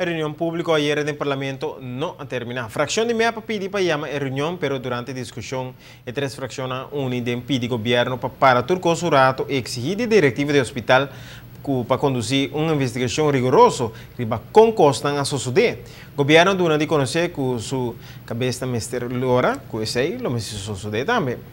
E reunion publico ayera den Parlamento no a termina. Fraccion di MEP a pidi pa yama e reunion, pero durante e discusion e tres fraccionnan a uni den pidi gobierno pa para tur cos un rato y exigi di directiva di hospital cu pa conduci un investigacion rigoroso riba con cosnan a sosode. Gobierno a duna di conoce cu su cabes ta mester lora cu esey lo mester sosode tambe.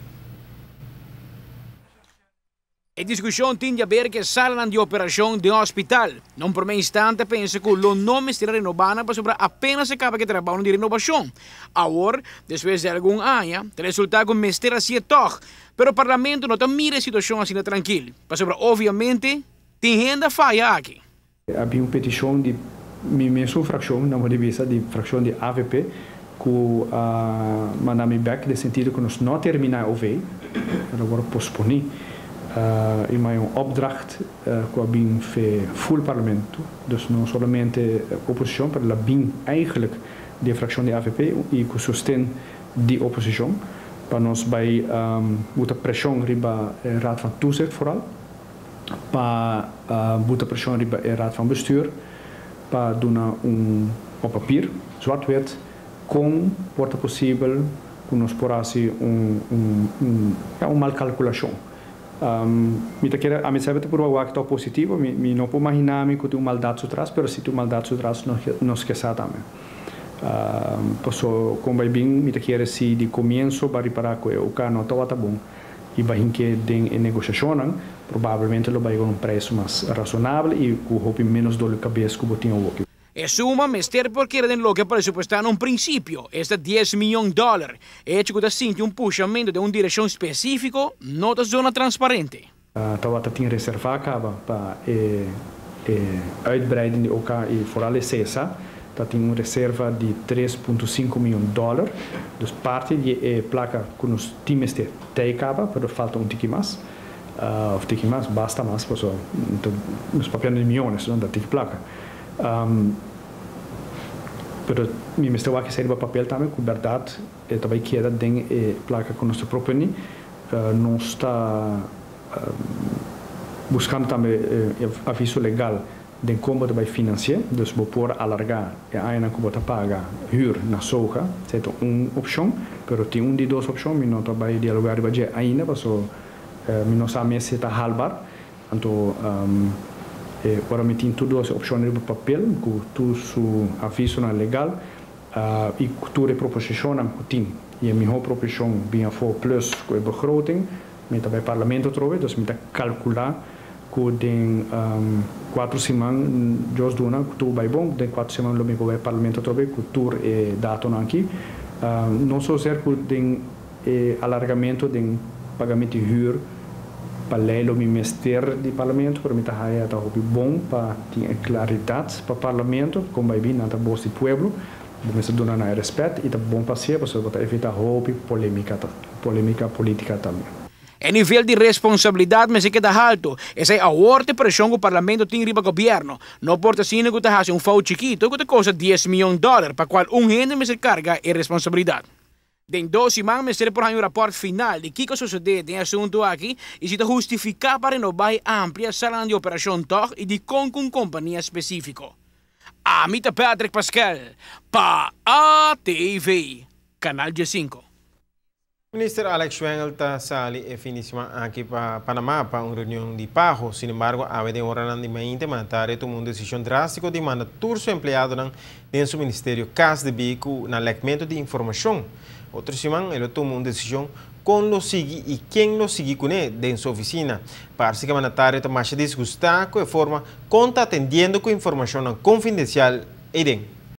E diskushon tin di aber ku e salanan di operashon den hospital. Na un promé instante a pensa ku lo no mester a renobá nan pasobra apenas a kaba ku e trabounan di renobashon. Awor, despues di algun aña, ta resultá ku mester hasié tòg. Pero Parlamento no ta mira e situashon asina trankil, pasobra obviamente tin hende a faya aki. A bin un peticion di mi mesun fraccion, na modo di bisa di fraccion di avp, cu a manda mi bek den sentido cu nos no a termina e OV, el a worde posponi. Y mai un opdracht cu a bin fe full parlamento, dus no solamente oposicion, pero el a bin eigenlijk di e fraccion di avp y cu sosten di oposicion pa nos bay buta presion riba e Raad van Toezicht vooral. Pa buta preshon riba e Raad van Bestuur pa duna un op papier, zwart-wit, kon por ta posibel ku nos por hasi un un ya un mal kalkulashon. Mi ta kere ami sabi ta purba wak tok positivo, mi mi no por mahina mi ku tin un maldat su tras, pero si tin un maldat su tras nos nos ke sa tambe. Paso kon bai bin mi ta kere si di komienso ba ripará ku e OK no tabata bon. I bahin ke den e negoshashonnan probablemente lo bai ku un preis mas rasonabel i ku hopi ménos dol di kabes ku bo tin awoki. E suma mester por keda den loke a presupuestá na un prinsipio, esta dies miyon dòler. E hecho ku ta sinti un pushamentu den un direkshon spesífiko no ta zona transparente. Tabata tin reservá kaba pa e E uitbreiding di OK i foral e CSA ta tin un reserva di 3.5 miyon dòler. Dus parti di e plaka ku nos tin mester ta e kaba, pero falta un tiki mas, òf tiki mas, basta mas, pasobra nos papiando di miyones, no ta tiki plaka. Pero mi mester wak esei riba papel tambe ku bèrdat e ta bai keda den e plaka ku nos ta proponi. Nos ta Buscando tambe e aviso legal den con bo ta bay financia, dus bo por alarga e añanan cu bo ta paga huur na Soga, esey ta un opcion, pero tin un di dos opcion, mi no ta bay dialoga riba dje ainda paso mi no sa mes si e ta haalbaar, anto ora mi tin tur dos e opcionnan riba papel cu tur su avisonan legal y cu tur e proposicionnan cu tin y e miho proposicion bin afo plus cu e begroting, Mi ta bai Parlamento atrobe, dus mi ta calcula cu den cuatro siman Dios duna cu tur bai bon, den cuatro siman lo mi por bai Parlamento atrobe cu tur e datonan aki. No zozeer cu den e alargamento den pagamento di huur pa ley lo mi mester di Parlamento, pero mi ta haya ta hopi bon pa tin e claridad pa Parlamento con bai bin, nan ta bos di pueblo. Bo mester duna nan e respet y ta bon pa hacié pasobra bo ta evita hopi polemica polemica politica tambe. E nivel di responsabilidad mester keda halto. Esei awor ta e presion cu Parlamento tin riba gobierno. No por ta asina cu ta haci un fout chikito cu ta costa dies miyon dollar pa cual un hende mester carga e responsabilidad. Den dos siman mester por haña un raport final di kiko a sosodé den e asuntu aki i si ta hustifiká pa renobá i amplia salanan di operashon tòg i dikon ku un kompania spesífiko. Ami ta Patrick Paskel pa ATV, Kanal 15. Minister Alex Schwengle ta sali e fin di siman aki pa Panama pa un reunion di paho. Sin embargo, awe den oranan di mainta e mandatario a tuma un desishon drástiko di manda tur su empleadonan den su ministerio kas debí ku na lèkmentu di informashon. Otro siman e lo tuma un desishon kon lo sigui i ken lo sigui kuné den su ofisina. Parse ku e mandatario ta masha disgustá ku e forma kon ta atendiendo ku informashonnan konfidensial eiden.